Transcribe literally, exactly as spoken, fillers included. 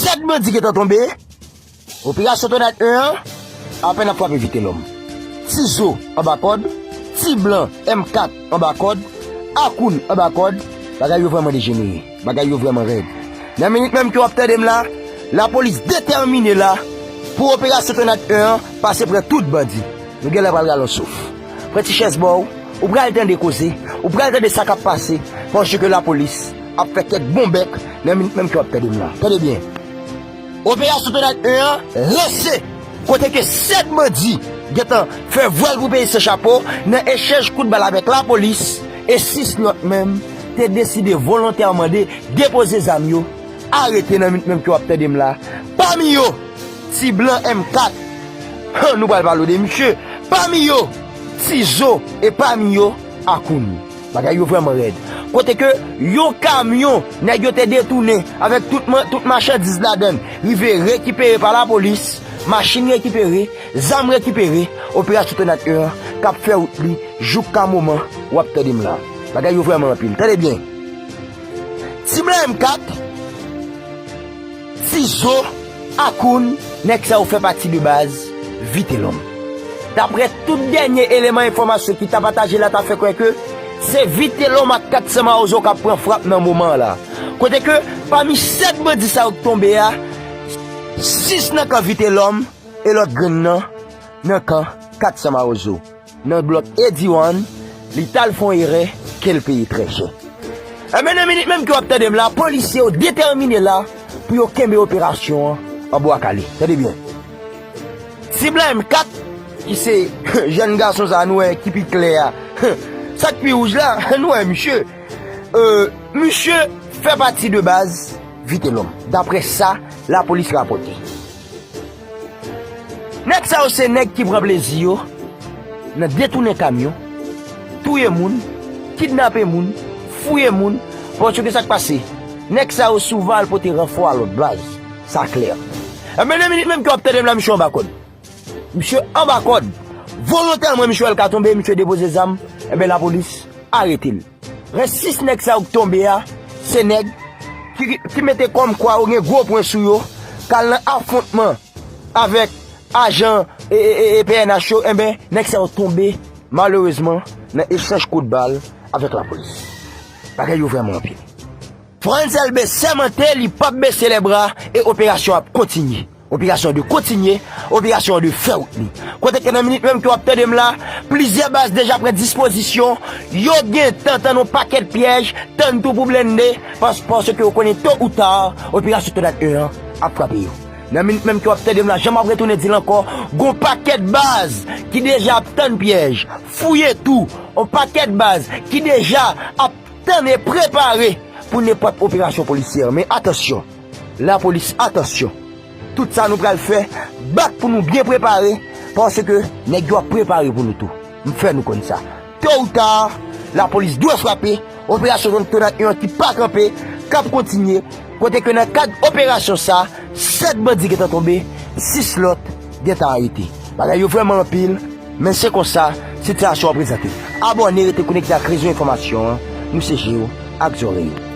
Sèt bandi gentan tonbe. Operasyon Tònad en an apèn ap frape Vitelòm. Ti Zo anba kòd, Ti Blan M kat anba kòd, Akoun anba kòd. Bagay yo vrèman dejenere. Bagay yo vrèman rèd. Nan minit menm ke w ap tande m la, lapolis detèmine la pou operasyon Tònad en an pase pran tout bandi. Nou genlè pral rale yon souf. Pran ti chèz ba w, ou pral tande koze, ou pral tande sa k ap pase, paske lapolis ap fè kèk bon bèk nan minit menm ke w ap tande m la. Tande byen. Operasyon Tònad en an lanse, kote ke sèt bandi gentan fè vwèl pou peyi san chapo nan echanj kout bal avèk lapolis, e sis lòt menm te deside volontèman de depoze zam yo, arete nan minit menm ke w ap tande m la. Pami yo, Ti Blan M kat. Han, nou pral pale de misye. Pami yo, Ti Zo, e pami yo, Akoun. Bagay yo vrèman rèd. Kote ke yon kamyon nèg yo te detounen avèk tout, man, tout machandiz ladann rive rekipere pa lapolis, machin rekipere, zam rekipere, operasyon Tònad en an k ap fè wout li jouk ka moman w ap tande m la. Bagay yo vrèman anpil. Tande byen. Ti Blan M kat, Ti Zo, Akoun, nèg sa yo fè pati de baz Vitelòm. Daprè tout dènye eleman enfòmasyon ki ta pataje la, ta fè kwè ke se Vitelòm ak kat san Mawozo k ap pran frap nan moman an la. Kote ke pami sèt bandi sa yo k tonbe a, sis nan kan Vitelòm e lòt grenn nan nan kan kat san Mawozo. Nan blòk Ediwan, li t al fè yon erè ke l peye trè chè. Enben, nan minit menm ke w ap tande m la, polisye yo detèmine la pou yo kenbe operasyon an an bwa kale. Tande byen. Ti Blan M kat, ki se jèn gason sa nou wè ki pi klè a, sa k pi wouj la, nou wè misye. Euh, misye fè pati de baz Vitelòm, daprè sa lapolis rapòte. Nèg sa yo se nèg ki pran plezi yo nan detounen kamyon, touye moun, kidnape moun, fouye moun, paske sa k pase, nèg sa yo souvan al pote ranfò a lòt baz, sa klè. Enben, nan minit menm ke w ap tande m la, misye anba kòd. Misye anba kòd. Volontèman, misye wè l ka tonbe, misye depoze zam, enben, lapolis arete l. Rès sis nèg sa yo k tonbe a, se nèg ki, ki mete kòm kwa yo gen gwo pwen sou yo, k al nan afwontman avèk ajan e, e, e, e P N H yo, enben, nèg sa yo tonbe, malerezman, nan echanj kout bal avèk lapolis. Bagay yo vrèman anpil. Frantz Elbé sèmante li p ap bese lè bra e operasyon ap kontinye. Operasyon de kontinye, operasyon de fè wout li. Kote ke nan minit menm ke w ap tande m la, plizyè baz deja pran dispozisyon, yo gentan tann yon pakèt pyèj, tann tou pou blende, pas, paske yo konnen to ou ta, operasyon Tònad en an ap frape yo. Nan minit menm ke w ap tande m la, jan m ap retounen di l ankò, gon pakèt baz ki deja ap tann pyèj, fouye tou, yon pakèt baz ki deja ap tann e prepare pou nenpòt operasyon polisyè. Men atansyon, lapolis, atansyon. Tout sa nou pral fè, bat pou nou byen prepare, paske nèg yo ap prepare pou nou tou. M fè nou konn sa. To ou ta, lapolis dwe frape, operasyon Tònad en an ki pa kanpe, k ap kontinye, kote ke nan kad operasyon sa, sèt bandi gentan tonbe, sis lòt gentan arete. Bagay yo vrèman anpil, men se konsa sitiyasyon an prezante. Abòne, rete konekte ak rezo enfòmasyon an, nou se je w ak zòrèy ou.